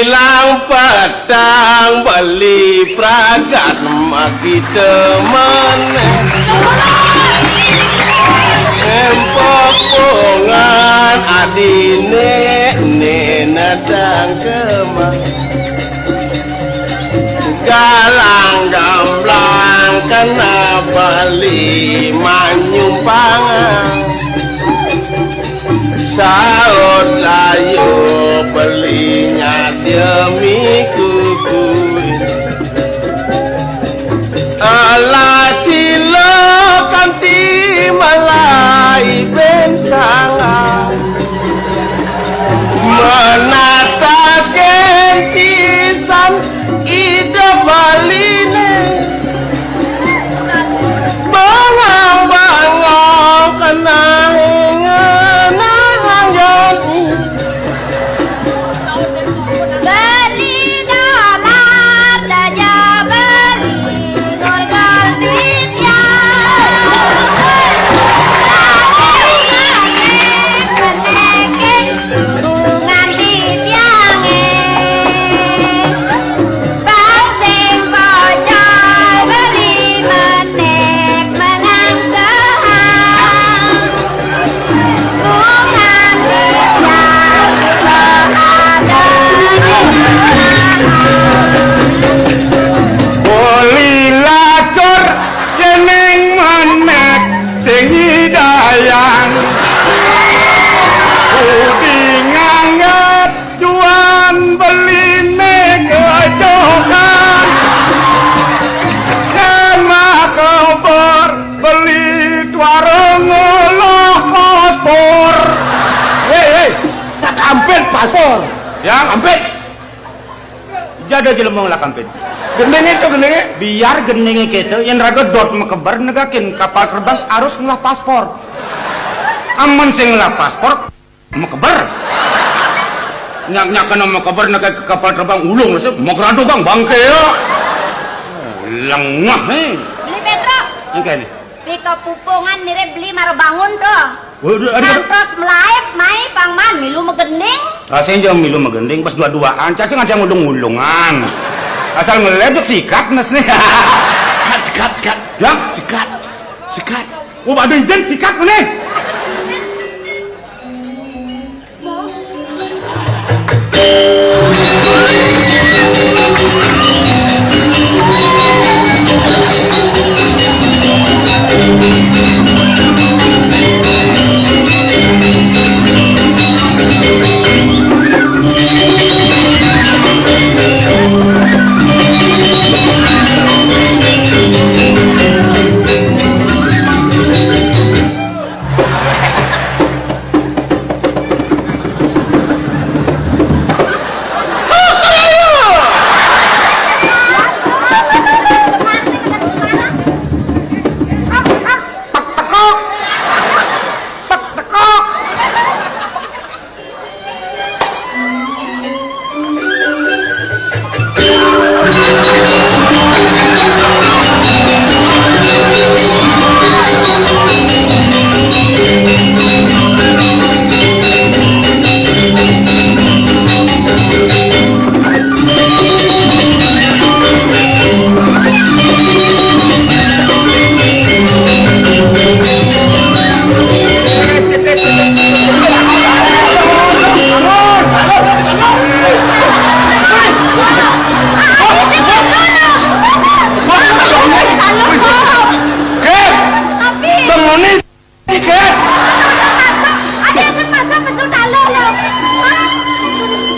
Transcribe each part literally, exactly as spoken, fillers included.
Ilang petang beli pragat makita maneh. Empopongan adine ne nadang kemah. Galang gamblang kena beli manyumpangan. Saut layu beli ngademi kukuin. Alah sila kanti malai ben sanga. Menata gentisan ida baline. Bangang-bangang kena ngenang jani. Beli dolar daja beli gol-gol duit ya. Bungan di tiange. Bang sing pocol beli menek menang sehang. Bungan di tiange. Beli lacur jeneng menek sing idayang. Budi nganggep Juan beli ne kecokan. Kan makebor beli tuarung olah paspor. Hei, hei, tak ampit paspor. Ya, ampit. Jada jelema ngelah kampin. Gendenge to gendenge. Biar gendenge keto, yen raga dot mekeber negakin kapal terbang harus ngelah paspor. Amen sing ngelah paspor, mekeber. Nyak nyak kena mekeber negai ke kapal terbang ulung rasa megrado kang bangke ya. Lengah eh. Beli Petro. Engke nih. Pika pupungan mirip beli mara bangun to. Waduh, aduh, aduh. Nang terus melaib mai pang man milu megending. Ah, sing jauh milu megending pas dua-duaan. Cak sing ada ngulung-ngulungan. Asal ngelebek sikat nes nih. Sikat, sikat, sikat. Ya? Sikat. Sikat. Oh, ada izin sikat nih.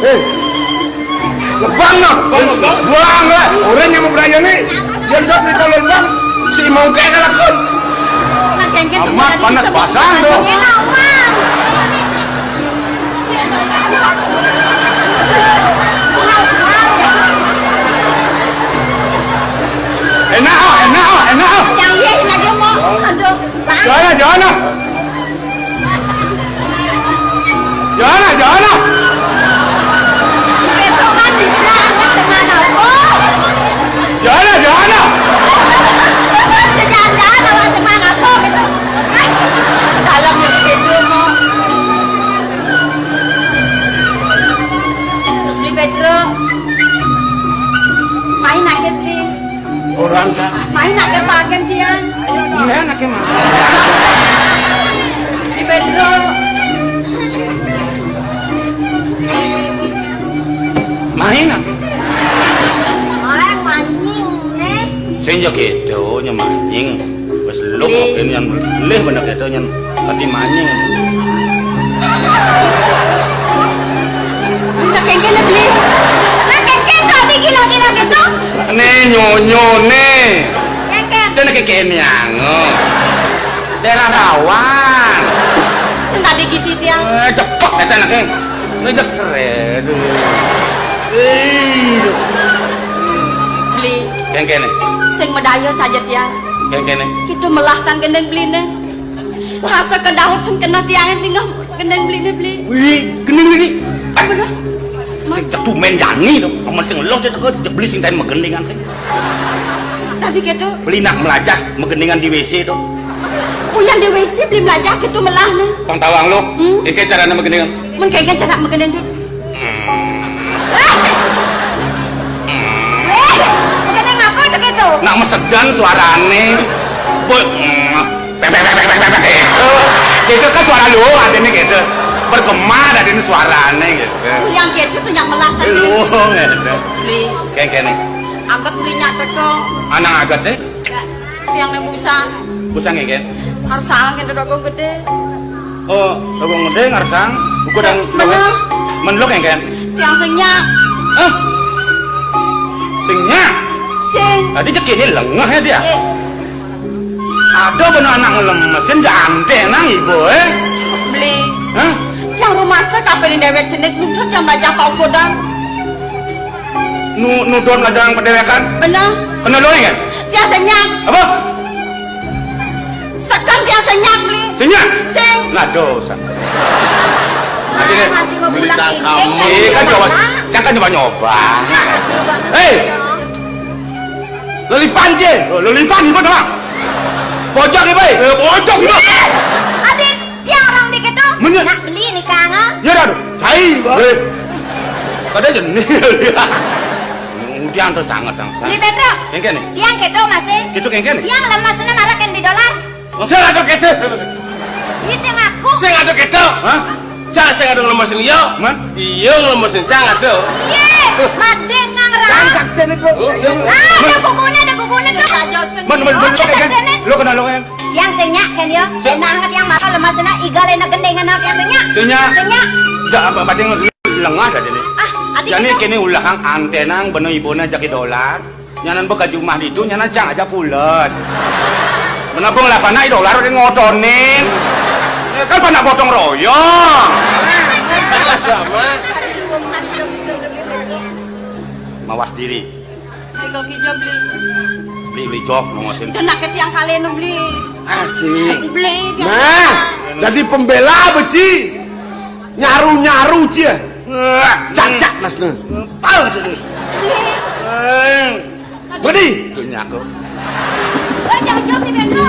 Hei, lebang no. Lebang, lebang. Orang yang mau berayani, yang jawab cerita lebang, si mau kayak kelakon. Amat panas basah tuh. Enak ah, enak ah, enak ah. Yang iya aja mau. Aduh. Jangan, jangan ah. Jangan ah, jangan ah. Itu kan diberangkat kemana pun. Jangan ah, jangan ah. Jalan-jalan sama semana pun itu. Dalam itu mau. Beli Pedro. Main aké, Bli. Orang tak. Main aké pakan tiang. Iya, nak mah. Di Pedro. Main aké. Main mancing, né. Sing ya gitu, nya mancing. Wis lu Bli. Mungkin yang lih bener gitu, yang kati mancing. Minta kengkene, Bli. Nah, kengken tadi gila-gila gitu. Né, nyonyo, né. Kengken. Dene kekene ango. Daerah rawan. Sing tadi gisi tiang. Eh, cepet kata anaknya. Ngejek seret. Ih. Bli. Kengkene. Sing medaya saja tiang. Kengkene. Kita melah san gendeng Bliné. Rasa kedahut sing kena tiangé tinggal gendeng Bliné, Bli. Wih, gendeng Bliné. Apa dah? Sing cetu men jani to. Amun sing eluh to, Bli sing tain magendingan sing. Tadi gitu. Beli nak melajah magendingan di W C to. Uyan di W C beli melajah gitu melah né. Pang tawang lu. Hmm? Iki carane magendingan. Mun kengken cara magending to. Eh, magending apa to gitu? Nak mesedan suarane. Boy, mm, pek, pek, pek, pek, pek, pek, pek, gitu. Gitu kan suara lu adanya gitu. Bergema adanya suarane gitu. Yang gitu banyak melah sendiri. Lu gitu. Beli. Kayak gini. Angkat beli nyak teko. Anak angkat deh. Ya, yang nih busa. Busa ngene. Harus sangat gitu dong gedé. Oh, Rogong Gedé ngarsang, buku dan Bener. Menluk ya kan? Tiang sing nyak. Hah? Sing nyak? Sing. Tadi cek ini lengah ya dia. Eh. Ada bener anak ngelemesin, jangan nang ibu, eh? Beli. Hah? Yang rumah saya kapan ini dewek jenik nutut yang banyak pau kodang. Nu, nudon aja yang pendewekan. Bener. Kena doang ya? Tiang sing nyak. Apa? Sekam tiang sing nyak, Bli. Sing nyak? Sing. Nah, dosa. Nah, mati mau pulang ini. Iya, kan coba. Jangan nyoba-nyoba. Hei. Lelipan, Ci. Oh, lelipan, ibu doang. Pojok, ibu. Eh, pojok, ibu. Adit, tiang orang dikit tuh. Bener. Nak beli nih, Kang. Ya, dah, aduh. Cai, Bang. Eh. Kada jenih. Udah tuh sangat, yang sangat. Beli Pedro. Kengken nih. Tiang gitu masih. Gitu kengken nih. Tiang lemas, nah, marah kan di dolar. Sing ada kéto. Iya, sing aku. Sing ada kéto. Hah? Cak sing ada ngelemesin iya. Man? Iya ngelemesin cang ada. Iya, madeng nang ra. Cang saksi nih, Bu. Oh, iya. Ah, ada kukunya, ada kukunya tuh. Man, man, man, lo kan? Lo kenal lo kan? Yang sing nyak kan ya? Sing. Enak banget yang marah lemasnya, igal enak gendengan yang sing nyak. Sing nyak. Sing nyak. Enggak apa-apa, dia lengah aja nih. Ah, adik. Jadi itu kene ulahang antenang bener ibuna jaki dolar. Nyanan beka jumah ditu, nyanan cang aja pules. Menabung lah panak dolar udah ngotonin. Ya kan panak gotong royong. Ada, Mak. Mawas diri. Beli kok hijau, beli. Beli, beli cok, nongosin. Dan nak ketiang kali nu beli. Asik. Beli, dia. Nah, jadi pembela beci. Nyaru-nyaru cia. Wah, cak-cak nasna. Pau tuh. Beli. Eh. Budi. Tuh nyaku. Wah, jauh-jauh nih, Pedro.